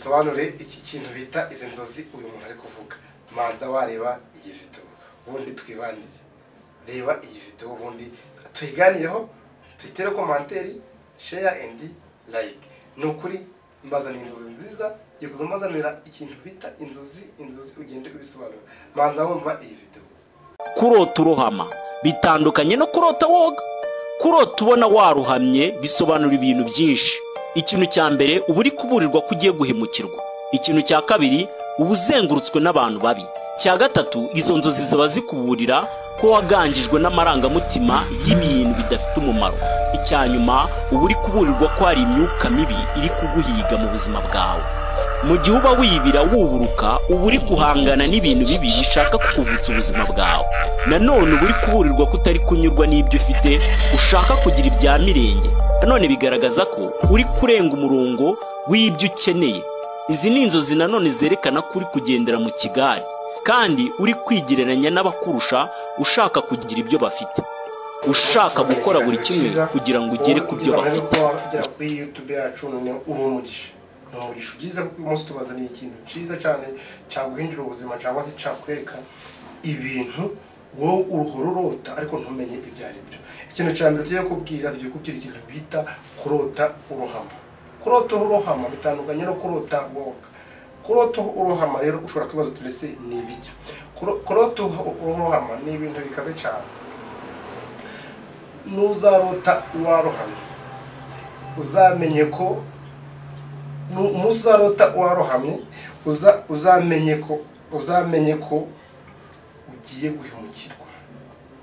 Sobanure iki kintu bita izi nzozi uyu muntu ari kuvuga. Manza wareba iyi video ubundi twibanire. Reba iyi video ubundi tuyiganireho, tuyitere commentaire, share and like. Ni ukuri mbazaniye inzozi nziza, ngiye kuza mbazanira ikintu bita inzozi, inzozi ugende ubisobanura. Manza wumva iyi video. Kurota urohama bitandukanye no kurota woga. Kurota ubona waruhamye bisobanura ibintu byinshi. Ikintu cya mbere, uba uri kuburirwa ko ugiye guhemukirwa. Ikintu cya kabiri, uba uzengurutswe n'abantu babi. Cya gatatu, izo nzozi ziba zikuburira ko waganjijwe n'amarangamutima y'ibintu bidafite umumaro. Icya nyuma, uba uri kuburirwa ko hari imyuka mibi iri kuguhiga mu buzima bwawe. Mu gihe uba wibira wuburuka, uba uri guhangana n'ibintu bibi bishaka kukuvutsa ubuzima bwawe. Nanone uba uri kuburirwa ko utari kunyurwa n'ibyo ufite, ushaka kugira ibya mirenge. Nanone bigaragaza ko uri kurenga umurongo w'ibyo ukeneye. Izi ni inzozi nanone zerekana ko uri kugendera mu kigare, kandi uri kwigereranya n'abakurusha, ushaka kugira ibyo bafite, ushaka gukora buri kimwe kugira ngo ugere ku byo bafite. Ugera kuri YouTube yacu none uri umugisha. Ni umugisha ugize kuko uyu munsi tubazaniye ikintu cyiza cyane cyaguhindura ubuzima cyangwa se cyakwereka ibintu wowe uruhora urota ariko ntumenye ibyo ari byo. Ikintu cya mbere tugiye kubwira, tugiye kubwira ikintu bita kurota urohama. Kurota urohama bitandukanye no kurota woga. Kurota urohama rero ushobora kwibaza uti mbese ni ibiki? Kurota urohama ni ibintu bikaze cyane. Nuzarota warohamye uzamenye ko umunsi uzarota warohamye uzamenye ko ugiye guhemukirwa.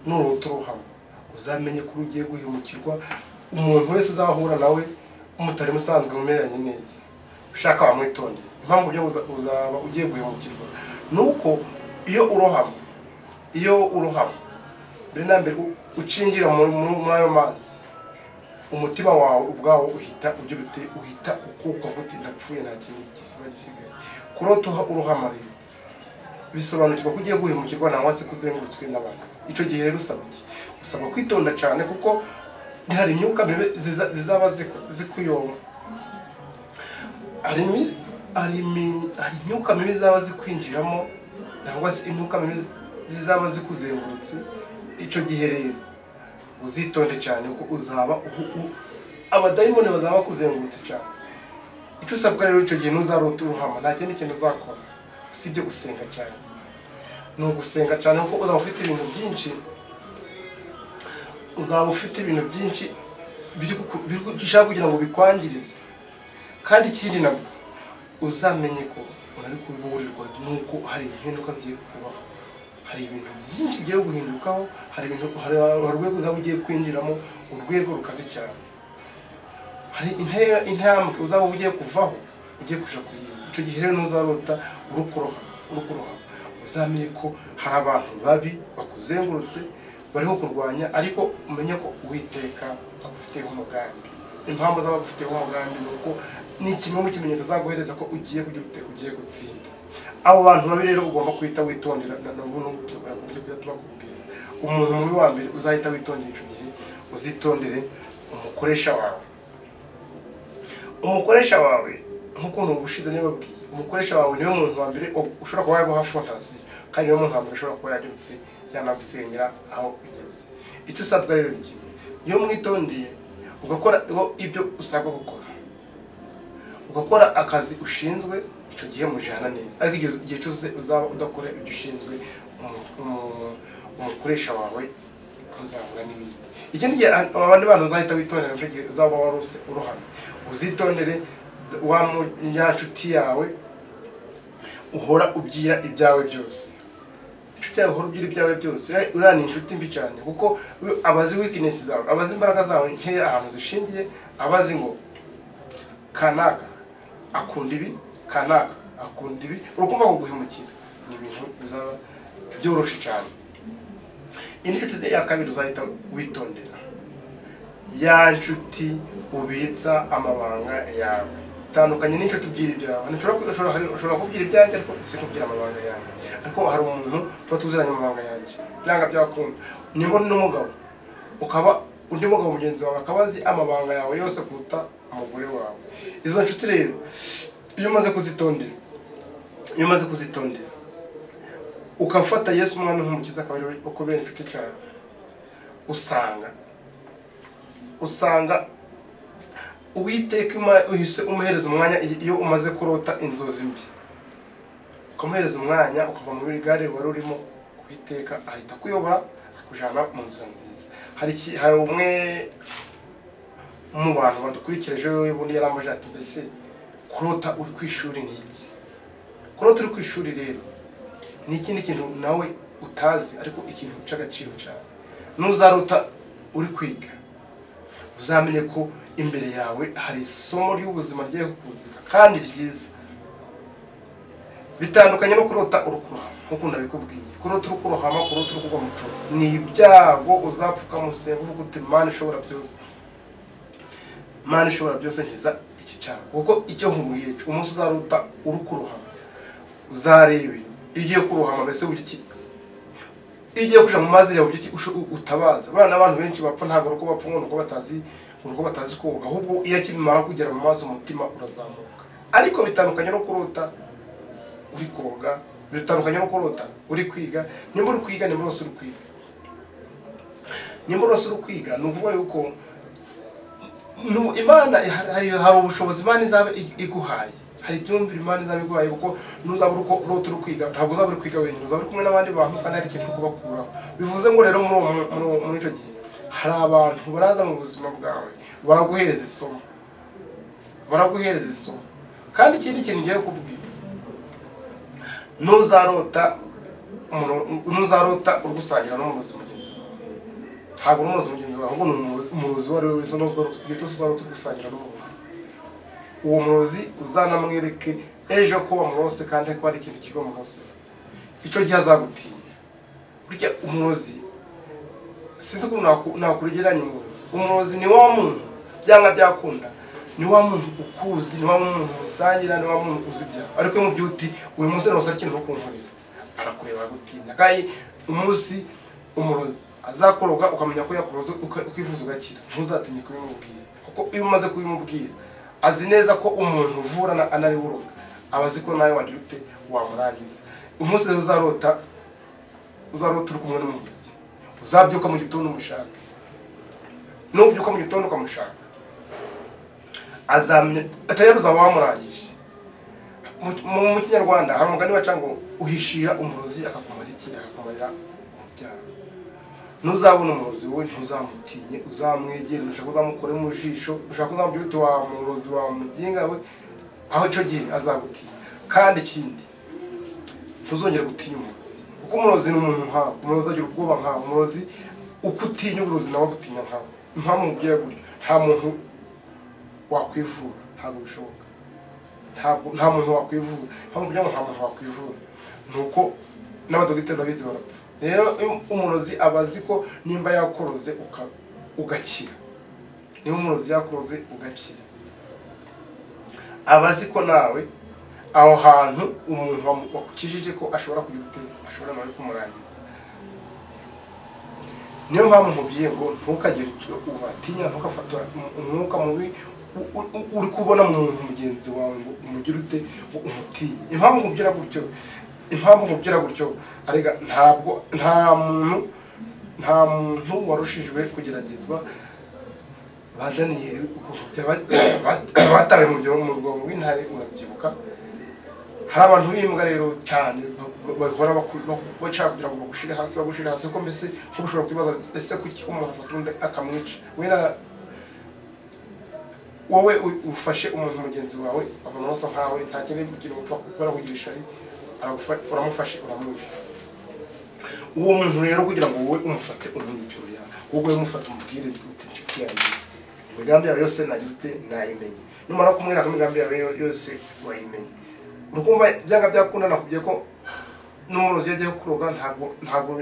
Nurota urohama uzamenye ko ugiye guhemukirwa. Umuntu wese uzahura nawe umutari musanzwe mumeranye neza, ushaka wamwitondera. Impamvu byo uzaba ugiye guhemukirwa nuko iyo urohama mbere na mbere ucinjira muri ayo mazi, umutima wawe ubwawo uhita ugira ute, uhita ukuka uvuga uti ndapfuye, nta kindi gisiba gisigaye. Kurota urohama rero bisobanukirwa ko ugiye guhemukirwa nangwa se kuzengurutswe n'abantu. Icyo gihe rero usaba iki? Usaba kwitonda cyane kuko hari imyuka mibi zizaba zikuyoma. Hari imyuka mibi zaba zikwinjiramo nangwa se imyuka mibi zizaba zikuzengurutse. Icyo gihe rero uzitonde cyane kuko uzaba abadayimoni bazaba bakuzengurutse cyane. Icyo usabwa rero icyo gihe ntuzarota urohama, nta kindi kintu uzakora usibye gusenga cyane. Ni ugusenga cyane kuko uzaba ufite ibintu byinshi, uzaba ufite ibintu byinshi biri kugira ngo bikwangirize. Kandi ikindi nabwo uzamenye ko unari kuburirwa nuko hari impinduka zigiye kubaho, hari ibintu byinshi bigiye guhindukaho, hari ibintu, hari urwego uzaba ugiye kwinjiramo, urwego rukaze cyane. Hari intambwe uzaba ugiye kuvaho ugiye kuja kuyindi. Icyo gihe rero ntuzarota urukurohama, uzamenye ko hari abantu babi bakuzengurutse bariho kurwanya, ariko umenye ko Uwiteka agufiteho umugambi. Impamvu azaba agufiteho umugambi ni uko ni kimwe mu kimenyetso azaguhereza ko ugiye kugira ute, ugiye gutsinda. Abo bantu babi rero ugomba kwita witondera, tubakubwira. Umuntu mubi wa mbere uzahita witondera icyo gihe, uzitondere umukoresha wawe. Umukoresha wawe nk'ukuntu ubushize nibabwiye, umukoresha wawe niwe muntu wa mbere ushobora kuba yaguha fondasiyo, kandi niwe muntu wa mbere ushobora kuba yagira ute, yanagusenyera aho ugeze. Icyo usabwa rero ni kimwe, iyo mwitondeye ugakora ibyo usabwa gukora, ugakora akazi ushinzwe, icyo gihe mujana neza. Ariko igihe cyose uzaba udakora ibyo ushinzwe, umukoresha wawe ntuzahura n'ibindi. Ikindi gihe abandi bantu uzahita witondera icyo gihe uzaba warose urohamye, uzitondere wa nshuti yawe uhora ubwira ibyawe byose. Inshuti yawe uhora ubwira ibyawe byose, uriya ni inshuti mbi cyane kuko abazi weakness zawe, abazi imbaraga zawe nkeya ahantu zishingiye, abazi ngo kanaka akunda ibi, kanaka akunda ibi, urukumva ko guhemukira ni ibintu bizaba byoroshe cyane. Indi nshuti ya kabiri uzahita witondera, ya nshuti ubitsa amabanga yawe. Itandukanye n'inshuti ubwira ibyawe. Ushobora kubwira ibyanjye ariko sikubwira amabanga yanjye. Ariko hari umuntu tuba tuziranye amabanga yanjye, byanga byakunda. Nimba n'umugabo ukaba undi mugabo mugenzi wawe akaba azi amabanga yawe yose kuruta umugore wawe. Izo nshuti rero Iyo umaze kuzitondera ukafata Yesu umwami nk'umukiza akaba ari we ukubera inshuti cyane, usanga Uwiteka uhise umuhereza umwanya. Iyo umaze kurota inzozi mbi ukamuhereza umwanya ukava muri gare wari urimo, Uwiteka ahita akuyobora akujyana mu nzira nziza. Hari umwe mu bantu badukurikirije ubundi yarambaje ati mbese kurota uri ku ishuri ni iki? Kurota uri ku ishuri rero ni ikindi kintu nawe utazi, ariko ikintu cy'agaciro cyane. Nuzarota uri kwiga uzamenye ko imbere yawe hari isomo ry'ubuzima rigiye kukuzira kandi ryiza. Bitandukanye no kurota uri kurohama nk'uko nabikubwiye. Kurota uri kurohama, kurota uri kugwa mu cyobo ni ibyago, uzapfuka musenga uvuga uti Mana ishobora byose, Mana ishobora byose nkiza iki cyago. Kuko icyo nkubwiye, umunsi uzarota uri kurohama uzarebe iyo ugiye kurohama, mbese uburyo ki iyo ugiye kuja mu mazi yawe uburyo ki utabaza. Buriya n'abantu benshi bapfa ntabwo ari uko bapfa ngo nuko batazi koga, ahubwo iyo akimara kugera mu mazi umutima urazamuka. Ariko bitandukanye no kurota uri koga, bitandukanye no kurota uri kwiga. Nimba uri kwiga, nimba urose uri kwiga, nimba urose uri kwiga, ni ukuvuga yuko Imana hari ubushobozi Imana izaba iguhaye, hari ibyumviro Imana izaba iguhaye. Kuko nuzaba urota uri kwiga ntabwo uzaba uri kwiga wenyine, uzaba uri kumwe n'abandi bantu kandi hari ikintu kubakuraho. Bivuze ngo rero muri icyo gihe hari abantu baraza mu buzima bwawe baraguhereza isomo, baraguhereza isomo. Kandi ikindi kintu ngiye kukubwira, nuzarota uri gusangira n'umurozi mugenzi wawe, ntabwo umurozi mugenzi wawe ahubwo ni umurozi uwo ari we wese. Igihe cyose uzarota uri gusangira n'umurozi, uwo murozi uzanamwereke ejo ko wamurose kandi ko hari ikintu kiba murose, icyo gihe azagutinya. Burya umurozi sinzi ukuntu nakugereranya umurozi. Umurozi ni wa muntu byanga byakunda, ni wa muntu ukuzi, ni wa muntu musangira, ni wa muntu uzi ibyawe. Ariko iyo umubwiye uti uyu munsi narose ari ikintu kunkorera, arakureba agutinya. Kandi umunsi umurozi azakoroga ukamenya ko yakuroze ukivuza ugakira, ntuzatinye kubimubwira. Kuko iyo umaze kubimubwira azi neza ko umuntu uvura anari uroga, aba azi ko nawe wagira ute wamurangiza. Umunsi rero uzarota uri kumwe n'umurozi, uzabyuka mu gitondo umushaka, nubyuka mu gitondo ukamushaka azamenya atari uzaba wamurangije. Mu Kinyarwanda hari umugani baca ngo uhishira umurozi akakumara iki? Akakumarira urubyaro. Ntuzabona umurozi wowe ntuzamutinye, uzamwegere, ushaka uzamukore mu jisho, ushaka uzamubwira uti wa murozi wa muginga we, aho icyo gihe azagutinya. Kandi ikindi, ntuzongere gutinya umurozi, kuko umurozi ni umuntu nkawe, umurozi agira ubwoba nkawe, umurozi uko utinya uburozi nawe agutinya nkawe. Impamvu mubwira gutyo, nta muntu wakwivura, ntabwo bishoboka. Nta muntu wakwivura. Impamvu mubwira ngo nta muntu wakwivura ni uko n'abadogiteri babizi barapfa. Rero umurozi aba azi ko nimba yakoroze ugakira, niba umurozi yakoroze ugakira, aba azi ko nawe aho hantu umuntu wakukijije ko ashobora kugira ute, ashobora nawe kumurangiza. Niyo mpamvu nkubwiye ngo ntukagire icyo ubatinya, ntukafata umwuka mubi uri kubona mu muntu mugenzi wawe ngo umugire ute, ngo umutinye. Impamvu nkubwira gutyo, arega ntabwo nta muntu warushijwe kugeragezwa. Ba Daniyeli ukuntu batawe mu rwobo rw'intare urabyibuka. Hari abantu b'imbwa rero cyane bahora bashaka kugira ngo bagushire hasi, kuko mbese nk'ushobora kwibaza ese kuki umuntu afata undi akamwica. Wenda wowe ufashe umuntu mugenzi wawe ava amaraso nkawe, nta kindi kintu upfa gukora kugira ishari, uramufashe uramwishe. Uwo muntu rero kugira ngo wowe umufate umwice, oya, wowe umufate umubwire uti inshuti yanjye imigambi yawe yose nagize ute nayimenye. Numara kumwereka imigambi yawe yose wayimenye, urukumva byanga byakunda. Nakubwiye ko n'umurozi yagiye kuroga, ntabwo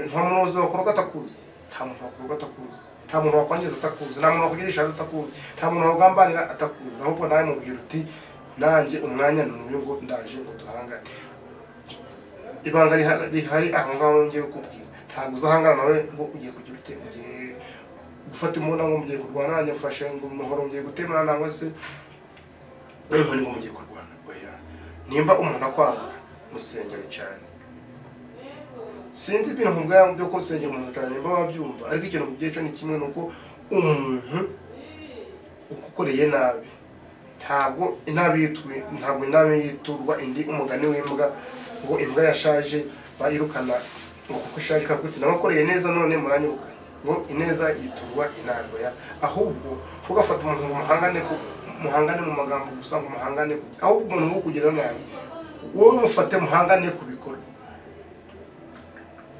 nta murozi wakoroga atakuzi, nta muntu wakoroga atakuzi, nta muntu wakwangiza atakuzi, nta muntu wakugira ishari atakuzi, nta muntu wakugambanira atakuzi. Ahubwo nawe mubwira uti nanjye umwanya ni uyu ngo ndaje ngo duhangane. Ibanga rihari aho ngaho ngiye kukubwira, ntabwo uzahangana nawe ngo ugiye kugira ute, ugiye gufata imbunda ngo mugiye kurwana, nanjye mfashe ngo umuhoro ngiye gutemana, nangwa se inkoni ngo mugiye kurwana. Oya, Nimba umuntu akwanga musengere cyane. Sinzi ibintu nkubwira byo kusengera umuntu cyane nimba wabyumva, ariko ikintu nkubwiye cyo ni kimwe, nuko umuntu ukukoreye nabi ntabwo inabi yiturwa indi. Umugani w'imbwa ngo imbwa yashaje bayirukana ngo kuko ishaje ikavuga iti nabakoreye neza none muranyirukanye, ngo ineza yiturwa inabi. Ahubwo ntugafate umuntu ngo muhangane mu magambo gusa, ngo muhangane, ahubwo umuntu wo kugira nabi wowe mufate muhangane ku bikorwa.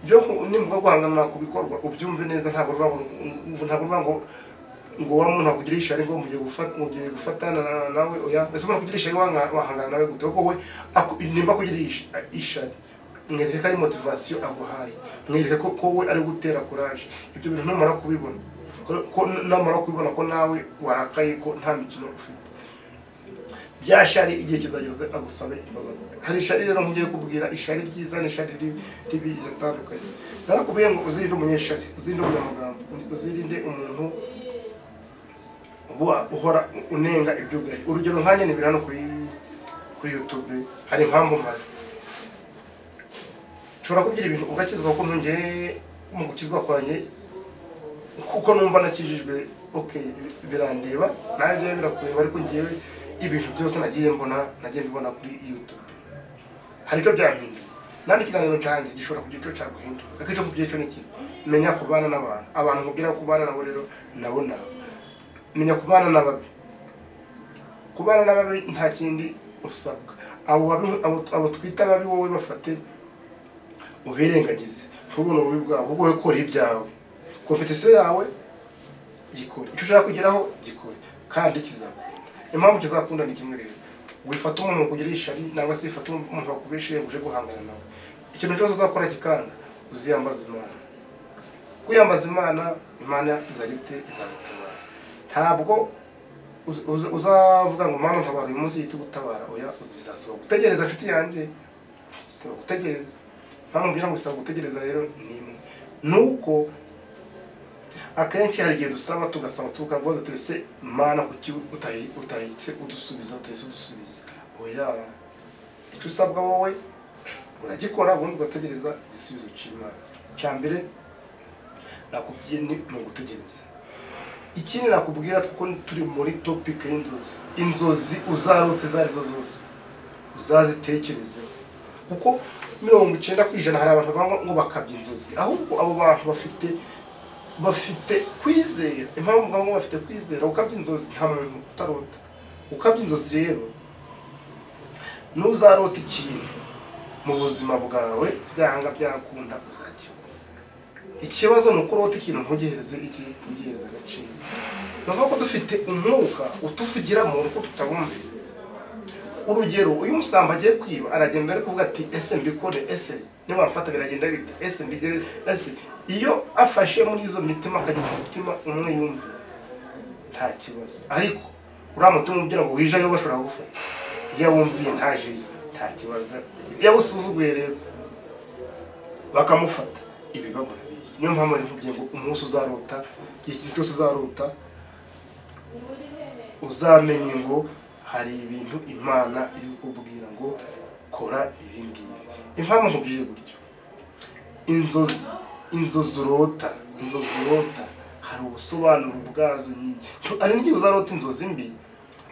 Byo nimvuga guhangana ku bikorwa ubyumve neza, ntabwo ruvuga ngo wa muntu akugira ishari ngo mugiye gufatana nawe, oya. Ese umuntu akugira ishari wahangana nawe gute? Kuko we nimba kugira ishari mwereke ko ari motivation aguhaye, mwereke ko we ari gutera courage. Ibyo bintu numara kubibona, ko namara kubibona ko nawe warakaye ko nta mikino ufite, bya shari igihe kizageze agusabe imbabazi. Hari ishari rero ngiye kubwira, ishari ryiza n'ishari ribi ritandukanye. Narakubwiye ngo uzirinde umunyeshari, uzirinde umunyamagambo, uzirinde umuntu uhora unenga ibyo ugaye. Urugero nkanjye ni hano kuri YouTube, hari impamvu mpari nshobora kugira ibintu ugakizwa ko ntunge mu gukizwa kwanjye kuko numva nakijijwe, okay birandeba nawe byawe birakureba, ariko ngiyewe ibintu byose nagiye mbibona kuri YouTube hari icyo byampinduye. Nandi ikiganiro cyanjye gishobora kugira icyo cyaguhindura, ariko icyo nkubwiye cyo ni kimwe: menya kubana n'abantu. Abantu nkubwira kubana nabo rero nabo nabo menya kubana n'ababi. Kubana n'ababi nta kindi usabwa, abo twita ababi wowe bafate ubirengagize, ntubone ububi bwabo, ahubwo wowe kora ibyawe, kompetisiyo yawe gikore, icyo ushaka kugeraho gikore, kandi kizakunda. Impamvu kizakunda ni kimwe rero, wifata umuntu kugira ishari nangwa se wifata umuntu wakubeshiye ngo uje guhangana nawe. Ikintu cyose uzakora kikanga, uziyambaza Imana. Kwiyambaza Imana, Imana izagite izagutabara. Ntabwo uzavuga ngo Mana ntabara uyu munsi yita gutabara, oya, bizasaba gutegereza nshuti yanjye, bisaba gutegereza. Mpamvu mbwira ngo bisaba gutegereza rero ni imwe, nuko akenshi hari igihe dusaba tugasaba tukavuga tuti ese Mana kuki utahitse udusubiza, utahise udusubiza. Oya, icyo usabwa wowe uragikora, ubundi ugategereza igisubizo cy'Imana. Icya mbere nakubwiye ni ugutegereza. Ikindi nakubwira, kuko turi muri topic y'inzozi, inzozi uzarota izo arizo zose uzazitekerezeho, kuko 90% hari abantu banga ngo bakabya inzozi, ahubwo abo bantu bafite kwizera. Impamvu ngo bafite kwizera, ukabya inzozi nta muntu utarota. Ukabya inzozi rero nuzarota ikintu mu buzima bwawe byanga byakunda uzakibona. Ikibazo ni uko urota ikintu ntugihereze ntugihereze agaciro. Navuga ko dufite umwuka utuvugiramo uko tutabumvira. Urugero, uyu musambo agiye kwiba aragenda ari kuvuga ati ese mbikore, ese niba mfata biragenda bite, ese mbigere, ese. Iyo afashe muri izo mitima akagira umutima umwe yumva nta kibazo, ariko uriya mutima umubwira ngo wijayo bashobora kugufata, iyo wumviye ntaje nta kibazo. Iyo usuzuguye rero bakamufata, ibi murabizi. Niyo mpamvu nkubwiye ngo umunsi uzarota, ikintu cyose uzarota uzamenye ngo hari ibintu Imana iri kukubwira ngo kora ibi ngibi. Impamvu nkubwiye gutyo, inzozi urota hari ubusobanuro bwazo nyinshi. Hari n'igihe uzarota inzozi mbi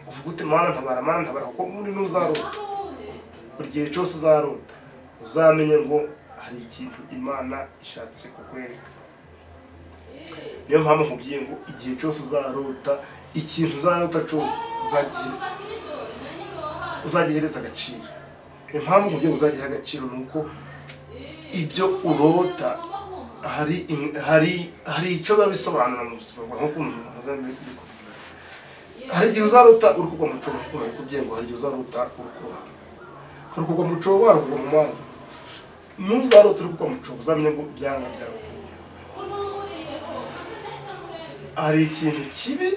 uvuga uti Mana ntabara, Mana ntabara, kuko muri n'uzarota buri gihe cyose uzarota uzamenye ngo hari ikintu Imana ishatse kukwereka. Niyo mpamvu nkubwiye ngo igihe cyose uzarota ikintu uzarota cyose uzagihereza agaciro. Impamvu nkubwiye uzagiha agaciro ni uko ibyo urota hari icyo biba bisobanura mu buzima bwawe. Nk'uko umuntu azabikubwira, hari igihe uzarota uri kugwa mu cyobo, nk'uko nabikubwiye ngo hari igihe uzarota uri kurohama, hari kugwa mu cyobo, hari kugwa mu mazi. Nuzarota uri kugwa mu cyobo uzamenye ngo byanga byagukunda, hari ikintu kibi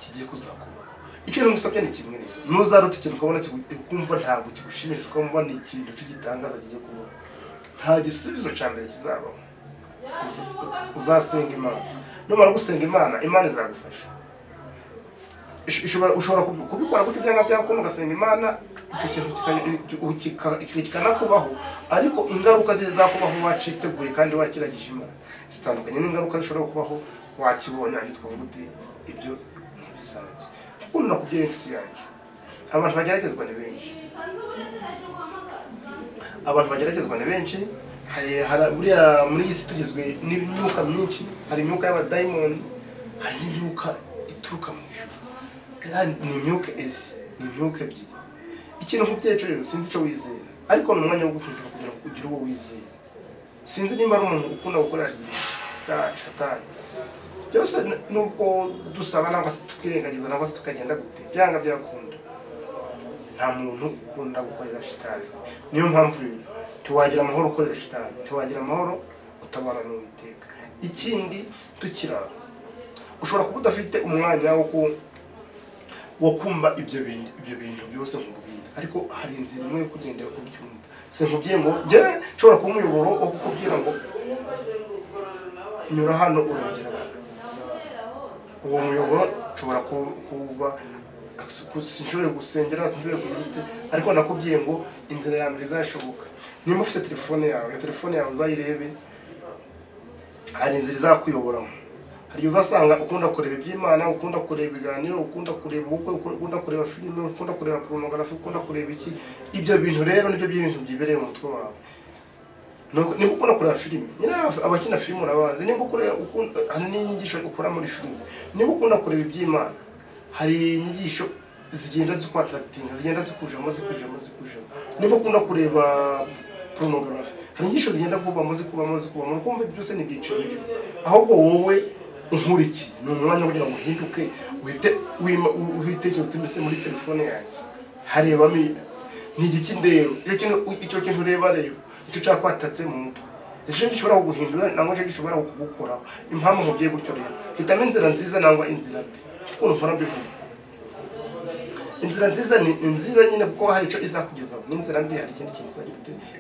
kigiye kuzakuba. Ikintu ngusabye ni kimwe rero, nuzarota ikintu ukabona ukumva ntabwo kigushimishije, ukumva ni ikintu cy'igitangaza kigiye kuba, nta gisubizo cya mbere kizabaho. Uzasenga Imana, numara gusenga Imana, Imana izagufasha. Ushobora kubikora gutyo byanga byakunda ugasenga Imana icyo kintu kikanakubaho, ariko ingaruka zizakubaho waciteguye kandi wakiragije Imana zitandukanye n'ingaruka zishobora kubaho wakibonye ariko twavuga uti ibyo ntibisanzwe. Ukuntu nakubwiye inshuti yanjye, abantu bageragezwa ni benshi, abantu bageragezwa ni benshi. Buriya muri iyi si tugizwe n'imyuka myinshi, hari imyuka y'abadayimoni, hari n'imyuka ituruka mu ijuru. Ni imyuka izi, ni imyuka ebyiri. Ikintu nk'ubyeco rero sinzi icyo wizera, ariko ni umwanya wo guhinduka kugira ngo ugire uwo wizera. Sinzi nimba ari umuntu ukunda gukorera satani byose, nubwo dusaba nangwa se tukirengagiza nangwa se tukagenda gute, byanga byakunda nta muntu ukunda gukorera shitani. Niyo mpamvu rero ntiwagira amahoro ukorera shitani, ntiwagira amahoro utabana n'Uwiteka. Ikindi tukirara, ushobora kuba udafite umwanya wo kumva ibyo bintu byose nkubwira, ariko hari inzira imwe yo kugendera kubyumva. Sinkubwiye ngo njye nshobora kuba umuyoboro wo kukubwira ngo nyura hano uragera. Uwo muyoboro nshobora kuba sinshobora gusengera, sinshobora kugira ute, ariko nakubwiye ngo inzira ya mbere izashoboka. Niba ufite telefone yawe, iyo telefone yawe uzayirebe, hari inzira izakuyoboramo. Hari uzasanga ukunda kureba iby'Imana, ukunda kureba ibiganiro, ukunda kureba ubukwe, ukunda kureba filime, ukunda kureba porunogarafi, ukunda kureba iki. Ibyo bintu rero nibyo by'ibintu byibereye mu mutwe wawe. Niba ukunda kureba filime, nyine abakina filime urabazi, niba ukunda hari n'inyigisho ukura muri filime, niba ukunda kureba iby'Imana, hari inyigisho zigenda zikwatractinga, zigenda zikujamo zikujamo zikujamo. Niba ukunda kureba porunogarafi, hari inyigisho zigenda kubamo zikubamo zikubamo, ukumva byose ni ibyiciro bibiri. Ahubwo wowe unkurikiye ni umwanya wo kugira ngo uhinduke, uhite witekereza uti mbese muri telefone yanjye harebamo ni igiki ndeba, icyo kintu ureba rero icyo cyakwatatse mu mutwe, icyo gishobora kuguhindura nangwa icyo gishobora kugukoraho. Impamvu nkubwiye gutyo rero, hitamo inzira nziza nangwa inzira mbi. Ukuntu mpora mbivuga, inzira nziza ni nziza nyine kuko hari icyo izakugezaho, n'inzira mbi hari ikindi kintu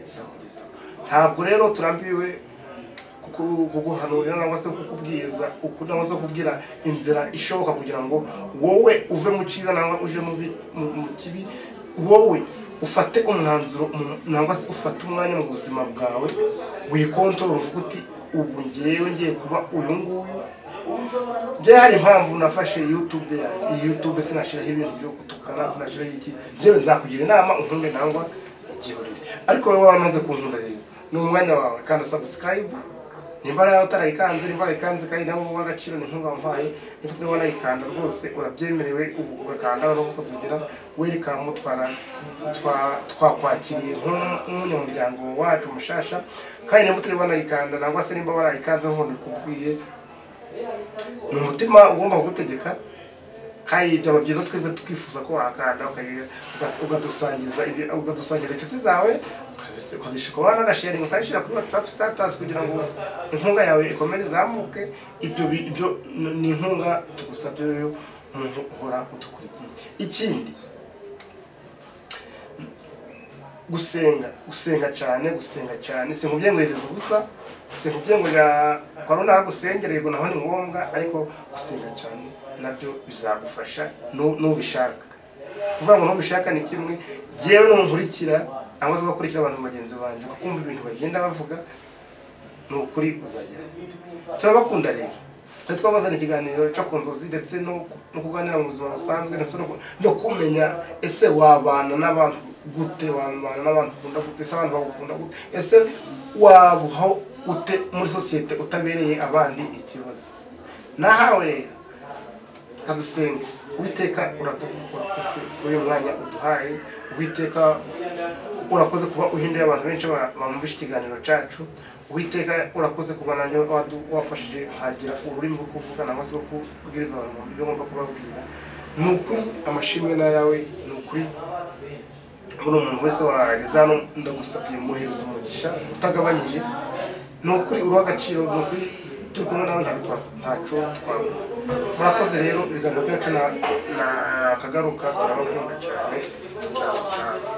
izakugezaho. Ntabwo rero turambiwe kuguhanurira nangwa se kukubwiza nangwa se kukubwira inzira ishoboka kugira ngo wowe uve mu cyiza nangwa uje mu kibi, wowe ufate umwanzuro nangwa se ufate umwanya mu buzima bwawe wikontorora, uvuga uti ubu ngewe ngiye kuba uyu nguyu. Njye hari impamvu nafashe YouTube yanjye, iyi YouTube sinashiraho ibintu byo gutukana, sinashiraho iki, njyewe nzakugira inama unkunde nangwa ugihorere. Ariko wowe wamaze kunkunda rero ni umwanya wawe, kanda subscribe nimba nawe utarayikanze, nimba warayikanze kandi nawe w'agaciro ni inkunga wampaye, niba utari wanayikanda rwose urabyemerewe, ubu ugakanda no kuzigera welcome, twakwakiriye nk'umunyamuryango wacu mushasha. Kandi niba utari wanayikanda nangwa se nimba warayikanze nk'uko bikubwiye, ni umutima ugomba kugutegeka. Kandi byaba byiza twebwe twifuza ko wakanda ugadusangiza inshuti zawe, ukazishikora n'agasharinga, ukayishyira kuri WhatsApp status kugira ngo inkunga yawe ikomeze izamuke. Ibyo ni inkunga tugusabye yo umuntu uhora udukurikiye. Ikindi, gusenga, gusenga cyane, gusenga cyane. Sinkubwiye ngo hereza ubusa, sinkubwiye ngo kwa runaka gusengera, yego naho ni ngombwa, ariko gusenga cyane nabyo bizagufasha nubishaka. Kuvuga ngo nubishaka ni kimwe, jewe nunkurikira nangwa se ugakurikira abantu bagenzi banje ukumva ibintu bagenda bavuga, ni ukuri uzagera. Turabakunda rero, twabazana ikiganiro cyo ku nzozi ndetse no kuganira mu buzima busanzwe, ndetse no kumenya ese wabana n'abantu gute, wabana n'abantu ukunda gute, ese abantu bagukunda gute, ese wabaho ute muri sosiyete utabereye abandi ikibazo. Nahawe rero kadusenga, Uwiteka urakoze uyu mwanya uduhaye, Uwiteka urakoze kuba uhinduye abantu benshi bamwumvisha ikiganiro cyacu, Uwiteka urakoze kuba nanjye wafashije nkagira ururimi rwo kuvuga nangwa se rwo kubwiriza abantu ibyo ngomba kubabwira. Ni ukuri amashimwe n'ayawe, ni ukuri muri umuntu wese wageze hano ndagusabye muhereza umugisha utagabanyije, ni ukuri uruha agaciro, ni ukuri turi kumwe nawe ntaco twabura. Murakoze rero, ibiganiro byacu na Akagaruka, turabakunda cyane. Ciao ciao.